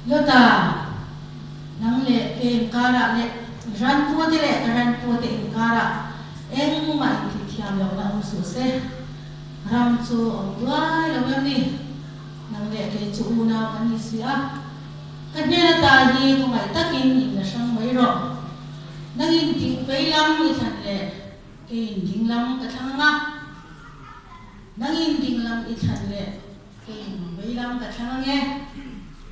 Lota, nang leh ke inkarah leh i ranpute leh ka ranpute inkarah engmah intih thiam lohna awm suh se. Ram chu awm duai lo em ni? Nang leh kei chu unau kan ni si a. Ka hnen ata hi khawngaih takin in la hrang mai rawh. Nangin ding vei lam i thlan leh keiin ding lam ka thlang ang a. Nangin ding lam i thlan leh keiin vei lam ka thlang ang e.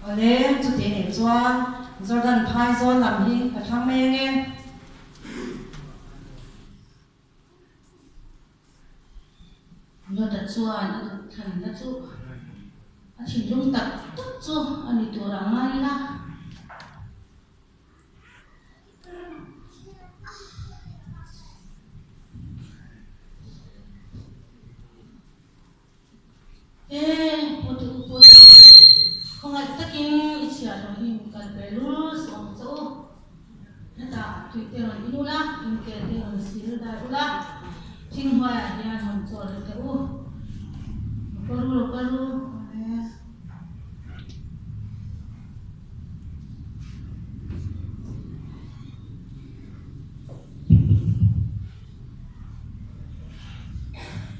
Awle, chuti nih chuan Jordan phai zawl lam hi ka thlang mai ang e. Lota chuan a duh thlanna chu a thinlung tak tak chu a ni tur ang ngai ila. E, Pu te u Pu te u, khawngaih takin i chhiah lo hi min kal ve lul suh ang che u. Hetah tui te rawn in ula, in ke te rawn sil dai ula, thing hnuaiah hian rawn chawl rih teh u. Lo kal ru, lo kal ru.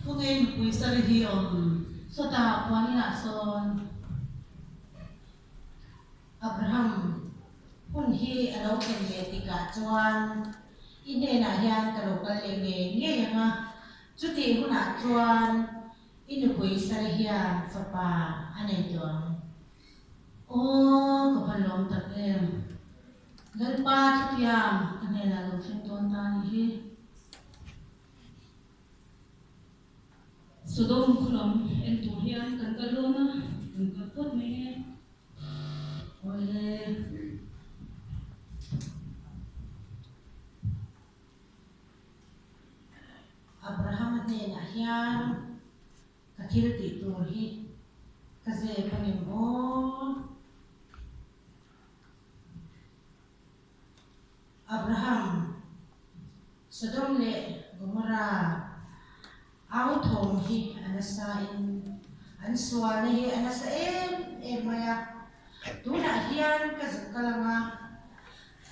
Khawnge nupui sari hi awm? Sawtah puan inah sawn Abraham hun hi a lo thlen leh tikah chuan i hnenah hian ka lo kal leh ngei ngei ang a, chutih hunah chuan i nupui sari hian fapa a nei tawh ang. Aw, ka va lawm tak em! Lalpa thutiam ka hnenah lo thleng dawn ta a nih hi. Sodom khaw lam en tur hian kan kal dawn a, kan kal phawt mai e. Awle. Abrahama hnenah hian ka thil tih tur hi ka zep a ngem aw? Abraham, Sodom leh Gomorra au thawm hi a nasa in an sualna hi a nasa em em mai a, tunah hian ka zuk kal ang a,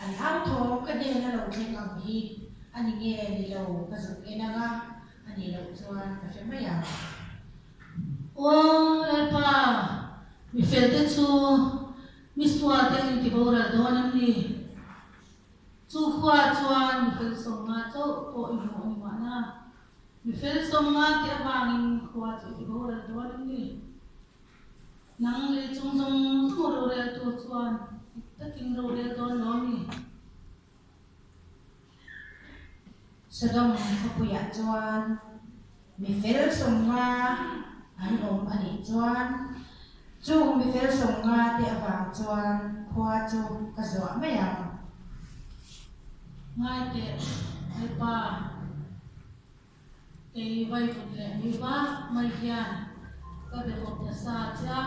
an au thawm ka hnena lo thleng ang hi a ni nge ni lo ka zuk en ang a, a nih loh chuan ka hre mai ang. Aw Lalpa, mi felte chu Mi sual te in ti boral dawn em ni? Chu khua chuan mi fel sawmnga chauh pawh i hmu a ni mahna. Mi fel sawmnga te avangin khua chu i ti boral dawn em ni? Nang lei chung zawng zawng rorel tur chuan dik takin rorel dawn lo ni? Sodom khawpuiah chuan mi fel sawmnga an awm a nih chuan chung mi fel sawmnga te avang chuan khua chu ka zuah mai ang. Ngai teh, Lalpa, kei vaivut leh mi vak mai hian ka be bawk nasa che a,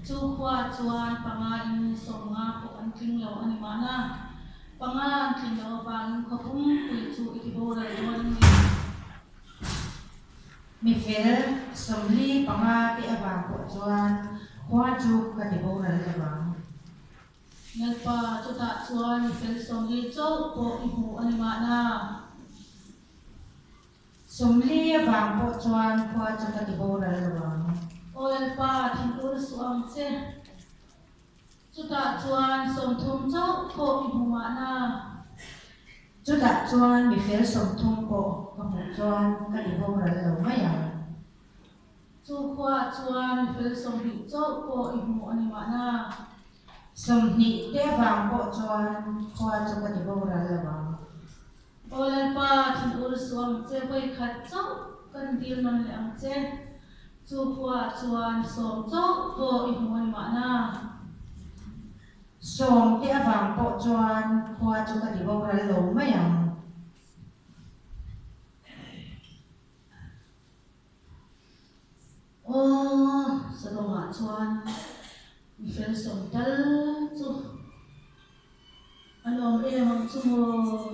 chu khua chuan panga in sawmnga pawh an tling lo a ni mahna, panga an tlin loh avangin khaw pumpui chu i ti boral dawn a ni. Mi fel 45 te avang pawh chuan khua chu ka ti boral lo ang. Lalpa, chutah chuan mi fel 40 chauh pawh i hmu a ni mahna. 40 avang pawh chuan khua chu ka ti boral lo ang. Aw Lalpa, thinur suh ang che. Chutah chuan 30 chauh pawh i hmu mahna. Chutah chuan mi fel 30 pawh ka hmuh chuan ka ti boral lo mai ang. Chu khuaah chuan mi fel 20 chauh pawh i hmu a ni mahna. 20 te avang pawh chuan khua chu ka ti boral lo ang. Aw Lalpa, thinur suh ang che, vawi khat chauh kan dil nawn leh ang che. Chu khuaah chuan 10 chauh pawh i hmu a ni mahna. 10 te avang pawh chuan khua chu ka ti boral lo mai ang. Aw, Sodom-ah chuan mi fel 10 tal chu an awm em ang chu maw?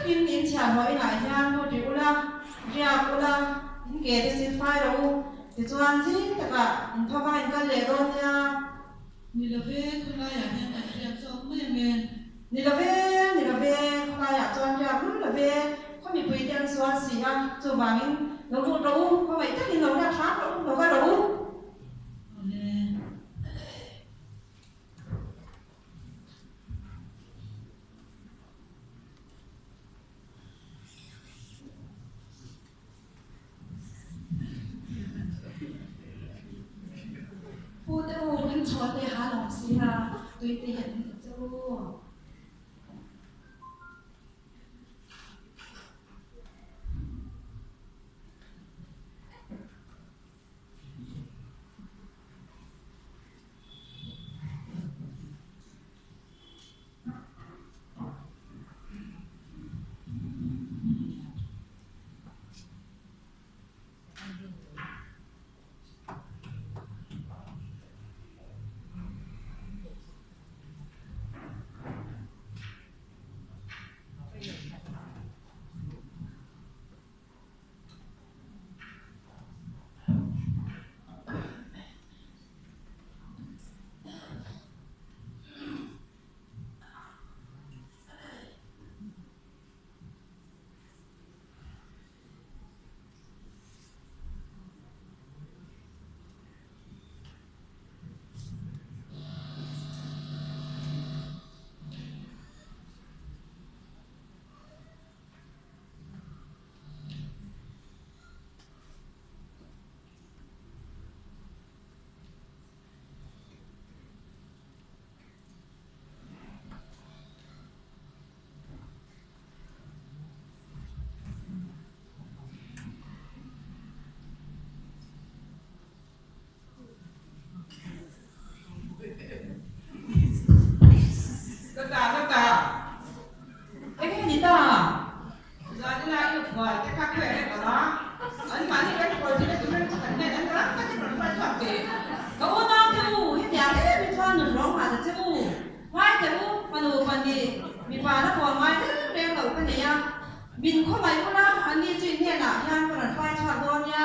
takin in chhiahhlawh inah hian lut rih ula, riak ula, in ke te sil fai rawh u, tichuan zing takah in tho vang in kal leh dawn nia. Ni love, khawlaiah hian kan riak zawk mai ang e. Ni love, ni love, khawlaiah chuan riak lul love, khaw mipui te an sual si a, chuvangin lo lut rawh u, khawngaih takin lo riak hram rawh u, lo va rawh u. Awle. Pu te u in chhaw te ha lawm si a, tui te hian in che u. Ka ta ka ta. Eng nge ni ta? Zan ila i huai te kha khawi reng ang a, an mahni kan huai thil a ti reng chu kan hnen an ram takin rawn hruai chhuak teh. Ka unau te u, hetiang em hi chuan nun rawng mah ta che u. Ngai teh u, fanu pahnih, mipa la bual ngai reng reng loh ka nei a. Min khawngaih ula, anni chu in hnenah hian ka rawn hruai chhuak dawn nia.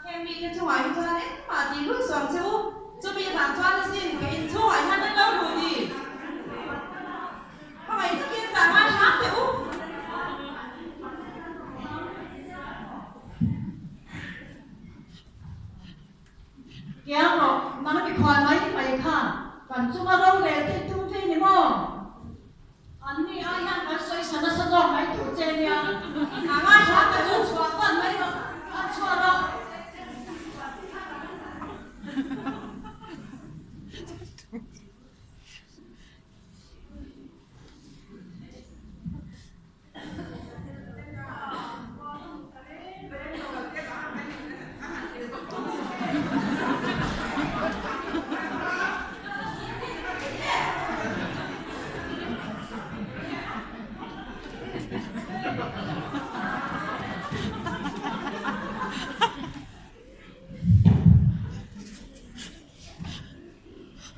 Heng mite chungah hi chuan engmah tih lul suang che u. Chumi vang chuan asin ka inchhungah hian an lo luh ni. Khawngaih takin zah ngai hram teh u. Kiang rawh, nang mikhual mai mai khan kan chunga rorel te i tum ve ni maw? Anni ai hian kan sawi sa nasa zawk mai tur che nia. A ngai hram teh u, chhuah fan mai rawh, a chhuah rawh.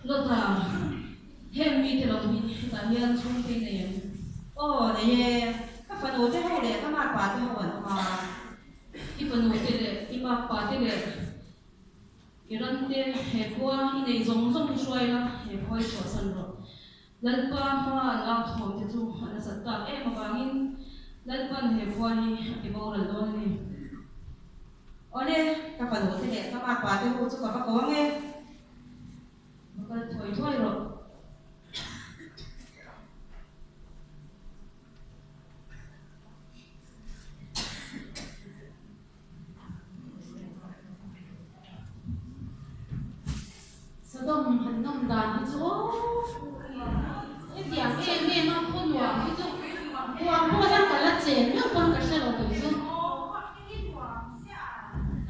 Lawta, heng mite lo hi hetah hian chhungte i nei em? Aw, nei e. Ka fanu te ho leh ka makpa te ho an awm a. I fanu te leh i makpa te leh i ran te he khua i nei zawng zawng hi hruai la, he khua i chhuahsan rawh. Lalpa hma an au thawm te chu a nasat tak em avangin Lalpan he khua hi a ti boral dawn a ni. Awle, ka fanu te leh ka makpa te ho chu ka va ko ang e. Va kal thuai thuai rawh. Sodom han nawm dan hi chu aw hetiang em em a khaw nuam hi chu nuam pawh hian ka la chen meuh pawn ka hre lo kei chu.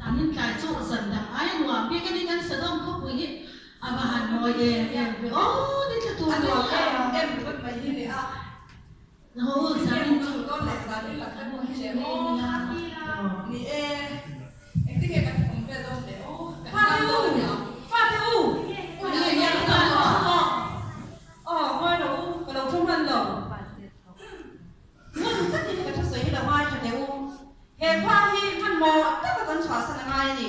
An in tlai chu zan dang ai a nuam bik a ni kan Sodom khawpui hi a va han mawi em em ve aw ni tla tur mai a. A nuam em em ringawt mai hi ni a. Ho zanin chu Ni e, engtin nge kan awm vel dawn le aw, kan Fate tan u, dawn a ni ang. fate u, Aw, ngawi lo u, ka lo thu hman lo. Ngun takin ka thu He khua hi hmanhmawh taka kan chhuahsan a ngai a ni.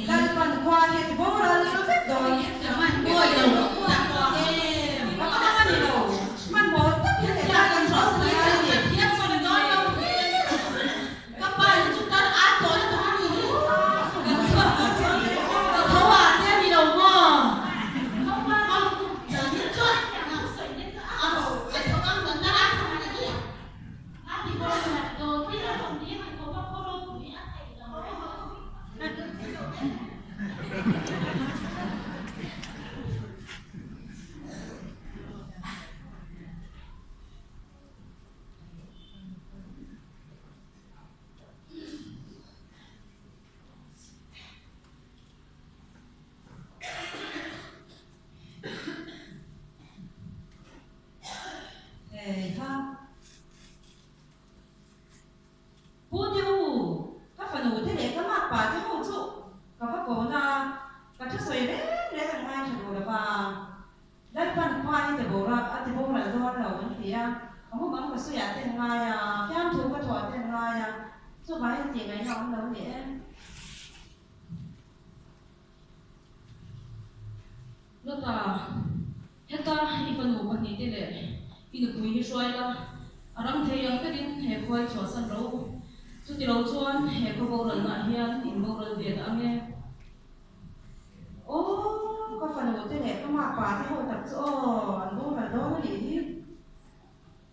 Lalpan khua hi a ti boral vek dawn. Ka hmang a ni lo. Hmanhmawh tak hian he khua kan chhuahsan a ngai a ni. Hei ha. Pu te u, ka fanu te leh ka makpa te ho chu ka va kawna ka thusawi reng reng an ngaithla duh lo va. Lalpan khua hi tibora a tiboral dawn lo an ti a, ka hum ang ka sawiah te an ngai a, fiamthu ka thawh te an ngai a, chuvangin tih ngaihna awm lo ni e. Lota, heta i fanu pahnihte leh i nupui hi hruai la, a ram thei ang takin he khua hi chhuahsan rawh u. Chuti lo chuan he khaw boralnaah hian in boral ve dah ang e. Aw, ka fanu te leh ka makpa te ho tak chu aw, an boral dawn a nih hi.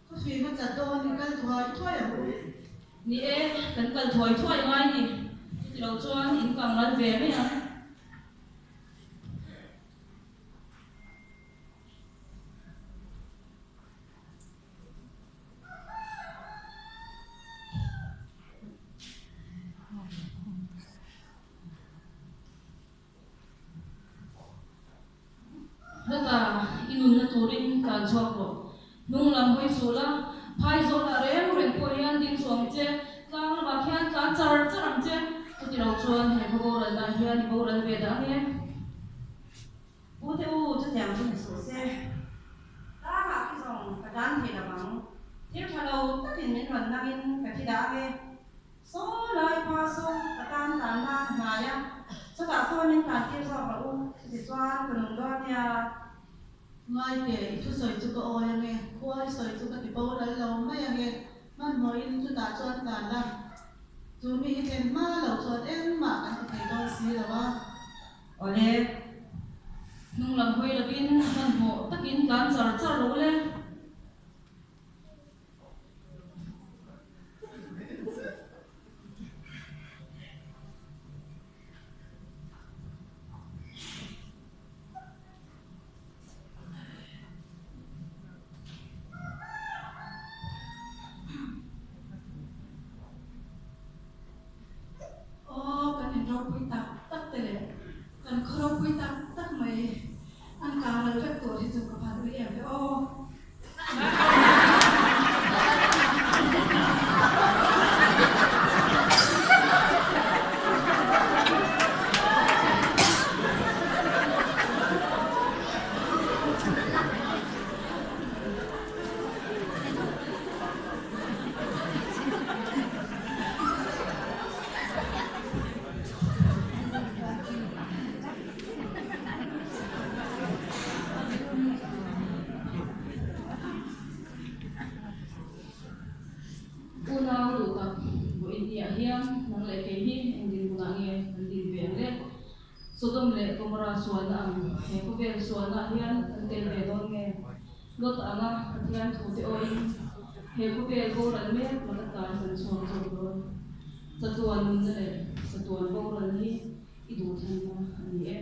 Ka fim a chat dawn i kal thuai thuai ang u. Ni e, kan kal thuai thuai ngai ni. Chuti lo chuan in kang ral ve mai ang. Lata, i nunna turin tlan chhuak rawh. Hnung lam hawi suh la, phai zawlah reng reng pawh hian ding suh ang che, tlang lamah khian tlan char char ang che. Chuti lo chuan he khaw boralna hian i boral ve dah ang e. Pu te u, chutiang chu ni suh se. Tlangah khi zawng ka tan thei lo ang. Thil tha lo takin min rawn nangin ka thi dah ang e. Saw lai pa saw ka tan tan nan a hnai a, chutah sawn min tan tir zawk rawh u, chuti chuan ka nung dawn nia. Ngai teh, i thusawi chu ka awi ange, khua i sawi chu ka ti boral lo mai ange, hmanhmawhin chutah chuan tlan la, chu mi hi thlen hma lo chuan engmah kan ti thei dawn si lo a. Awle. Hnung lam hawi lovin hmanhmawh takin tlan char char rawh ule. Aw, kan in ropui tak tak te leh kan khaw ropui tak tak mai an kang ral vek tur hi chu ka phan ui em ve aw. Unau duh tak vawiin ni ah hian nang leh kei hi eng dinhmunah nge kan din ve ang le? Sodom leh Gomorrah sualna ang he khawvel sualna ah hian kan tel ve dawn nge? Lot anga Pathian thute awhin he khawvel boral mek laka tlai kan chhuak zawk dawn. Chatuan nunna leh chatuan boral hi i duhthlanna a ni e.